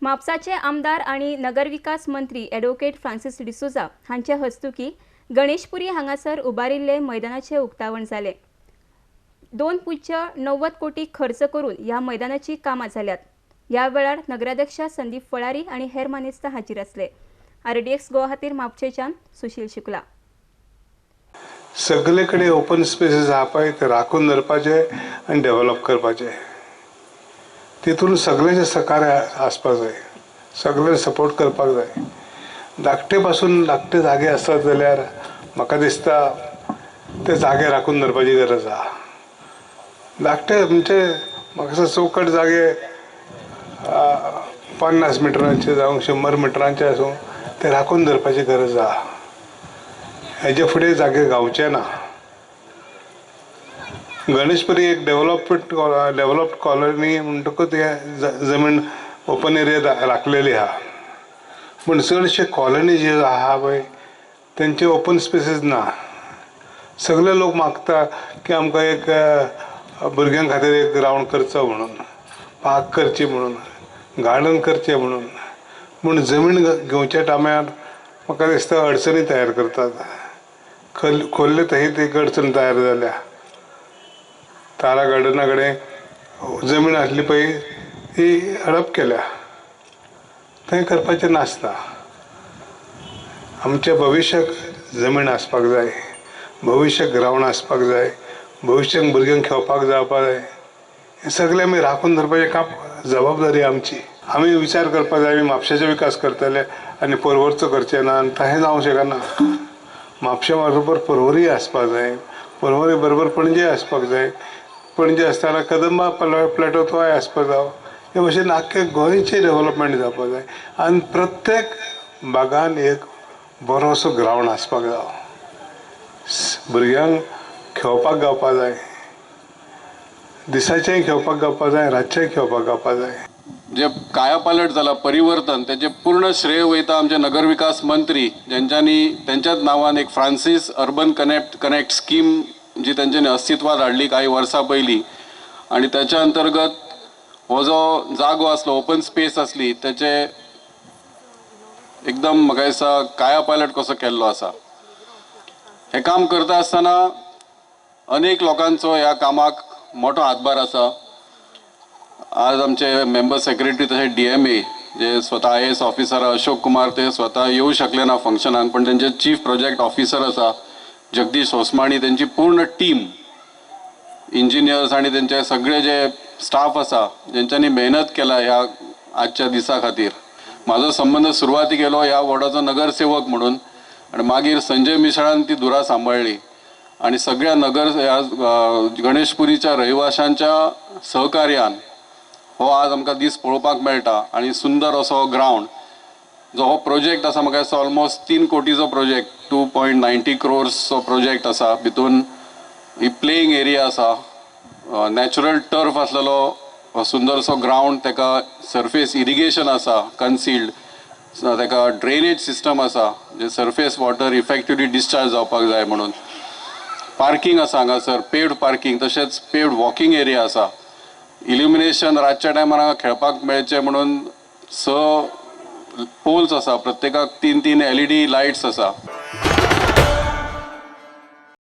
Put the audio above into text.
म्हापसाचे आमदार आनी नगरविकास मंत्री ॲडव्होकेट फ्रांसीस डिसोजा हांचे हस्तुकी गणेशपुरी हांगासर उबारिल्ले मैदानाचे उक्तावण जालें. 2.90 कोटी खर्च करून ह्या मैदानाची कामां जाल्यात. ह्या वेळार नगराध्यक्ष संदीप फळारी आनी हेर मानेस्त हाजीर आसले. आरडीएक्स गोवा खातीर म्हापशेंच्यान सुशील शुक्ला. सगळे कडेन ओपन स्पेसीस आहा पळय ते राखून दवरपाचे आनी डेवलप करपाचे. तितून सगळ्यांचे सहकार्य आसपाक जाय, सगळ्यांनी सपोर्ट करपाक जाय. धाकटे पासून धाकटे जागे आसत जाल्यार म्हाका दिसता ते जागे राखून दवरपाची गरज आहा. धाकटे म्हणजे म्हाका दिसता चौकट जागे 50 मिटरांचे जावं 100 मिटरांचे आसूं ते राखून दवरपाची गरज आहा. हेजे फुडें जागे गावचे ना. गणेशपुरी एक डेवलप्ड कॉलनी म्हणटकूच हे जमीन ओपन एरिया राखलेली आहा, पूण चडशे कॉलनी जे आहा पळय तेंचे ओपन स्पेसीस ना. सगळे लोक मागता की आमकां एक भुरग्यां खातीर एक ग्रावंड करचो म्हणून, पार्क करची म्हणून, गार्डन करचें म्हणून, पूण जमीन घेवच्या टायमार म्हाका दिसता अडचणी तयार करतात. खोल्ले थंय एक अडचण तयार जाल्या. तारा गार्डना कडेन जमीन आसली पळय ती हडप केल्या, थंय करपाचें नासता. आमच्या भविश्याक जमीन आसपाक जाय, भविश्याक ग्रावंड आसपाक जाय, भविश्याक भुरग्यांक खेळपाक जावपाक जाय. हें सगळें आमी राखून दवरपाचें काम जबाबदारी आमची. आमी विचार करपाक जाय आमी म्हापशेचो विकास करतले आनी पर्वरचो करचे ना, आनी तशें जावंक शकना. म्हापशे बरोबर पर्वरीय आसपाक जाय, पर्वरी बरोबर पणजे आसपाक जाय, पणजे आसतना कदंबा प्लॅटो तोय आसपाक जाय. हे भशेन आख्खे गोंयचें डेवलपमेंट जावपाक जाय आनी प्रत्येक भागान एक बरो असो ग्रावंड आसपाक जाय, भुरग्यांक खेळपाक गावपाक जाय, दिसाचेंय खेळपाक गावपाक जाय, रातचेंय खेळपाक गावपाक जाय. जे कायापालट जाला परिवर्तन त्याचे पूर्ण श्रेय वयता आमचे नगरविकास मंत्री ज्यांच्यानी त्यांच्याच नांवान एक फ्रांसीस अर्बन कनेक्ट स्कीम जी तेंच्यांनी अस्तित्वात हाडली काही वर्सां पयलीं, आनी त्याच्या अंतर्गत हो जो जागो आसलो ओपन स्पेस आसली त्याचे एकदम म्हाका दिसता कायापालट कसो केल्लो आसा. हें काम करता आसतना अनेक लोकांचो ह्या कामाक मोठो हातभार आसा. आज आमचे मेंबर सेक्रेटरी तशें DMA जे स्वता IAS officer Ashok Kumar ते स्वता येवं शकले ना फंक्शनाक, पण तेंचे चीफ प्रोजेक्ट ऑफिसर आसा जगदीश होसमाणी, तेंची पूर्ण टीम इंजिनियर्स आनी तेंचे सगळे जे स्टाफ आसा जेंच्यांनी मेहनत केला ह्या आजच्या दिसा खातीर. म्हाजो संबंद सुरवातीक येयलो ह्या वॉर्डाचो नगरसेवक म्हणून आनी मागीर संजय मिसाळान ती धुरा सांबाळ्ळी आनी सगळ्या नगर ह्या गणेशपुरीच्या रहिवाशांच्या सहकार्यान हो आज आमकां दीस पळोवपाक मेळटा. आनी सुंदर असो ग्रावंड जो हो प्रोजेक्ट आसा म्हाका दिसता ऑलमोस्ट 3 कोटीचो प्रोजेक्ट, 2.90 क्रोर्सचो प्रोजेक्ट आसा. भितून ही प्लेईंग एरिया आसा, नॅचरल टर्फ आसलेलो सुंदरसो ग्रावंड, ताका सरफेस इरिगेशन आसा कन्सिल्ड, ताका ड्रेनेज सिस्टम आसा जे सरफेस वॉटर इफेक्टिवली डिस्चार्ज जावपाक जाय म्हणून. पार्किंग आसा हांगासर, पेव्ड पार्किंग, तशेंच पेव्ड वॉकिंग एरिया आसा. इल्युमिनेशन रातच्या टायमार हांगा खेळपाक मेळचें म्हणून 6 पोल्स आसा, प्रत्येकाक 3-3 LED lights आसा.